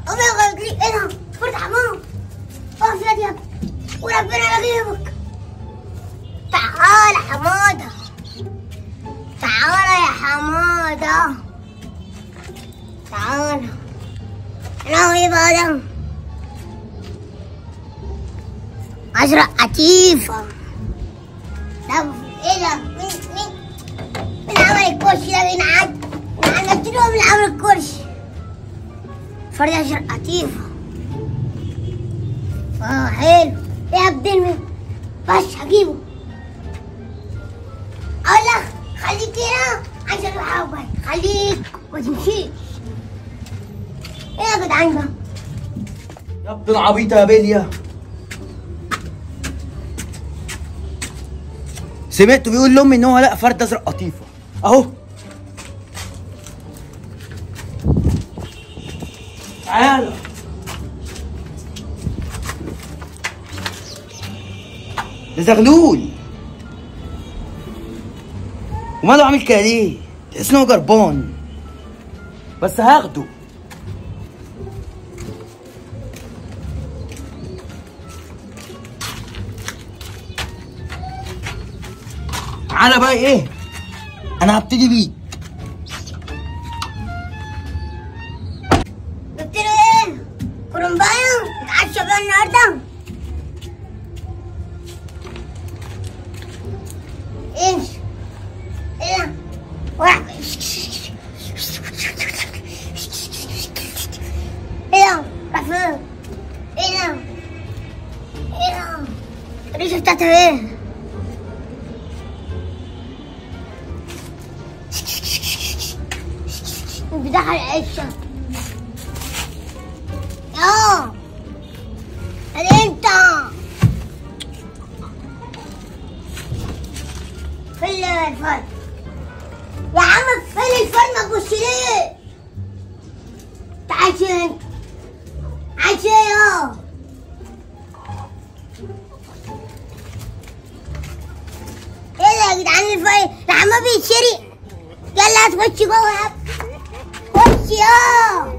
امي قالت لي ايه ده؟ فرد حمام. اقف يا دياب وربنا يغيبك. تعال حمادة، تعال يا حمادة، تعال. انا ايه بقى ده؟ ازرق قطيفة. طب ايه ده؟ مين عمل الكرسي ده؟ مين عمل مين عمل الكرسي؟ فرد ازرق قطيفة. حلو. ايه يا ابن بس هجيبه. اقول لك خليك هنا عشان اروح، خليك ما تمشيش. ايه يا جدعان ده؟ يا ابن العبيطه يا بليا، سمعته بيقول لامي ان هو لقى فرد ازرق قطيفة اهو. تعالى ده زغلول. وماله عامل كده ليه؟ تحس ان هو جربان. بس هاخده. تعالى بقى ايه؟ انا هبتدي بيك. جبت له ايه؟ كرنبايه؟ نتعشى بيها النهارده؟ امشي. ايه ده؟ واحد. ايه ده؟ راح فين؟ ايه ده؟ ايه ده؟ الريشة بتاعته ايه؟ بدخل العشة. يا انت فل الفرن يا عم، فل الفرن ما تبص ليه؟ تعال انت عايش ايه يا ايه ده يا جدعان؟ الفرن الحمام بيتشري. يلا تخش جوه، خش يا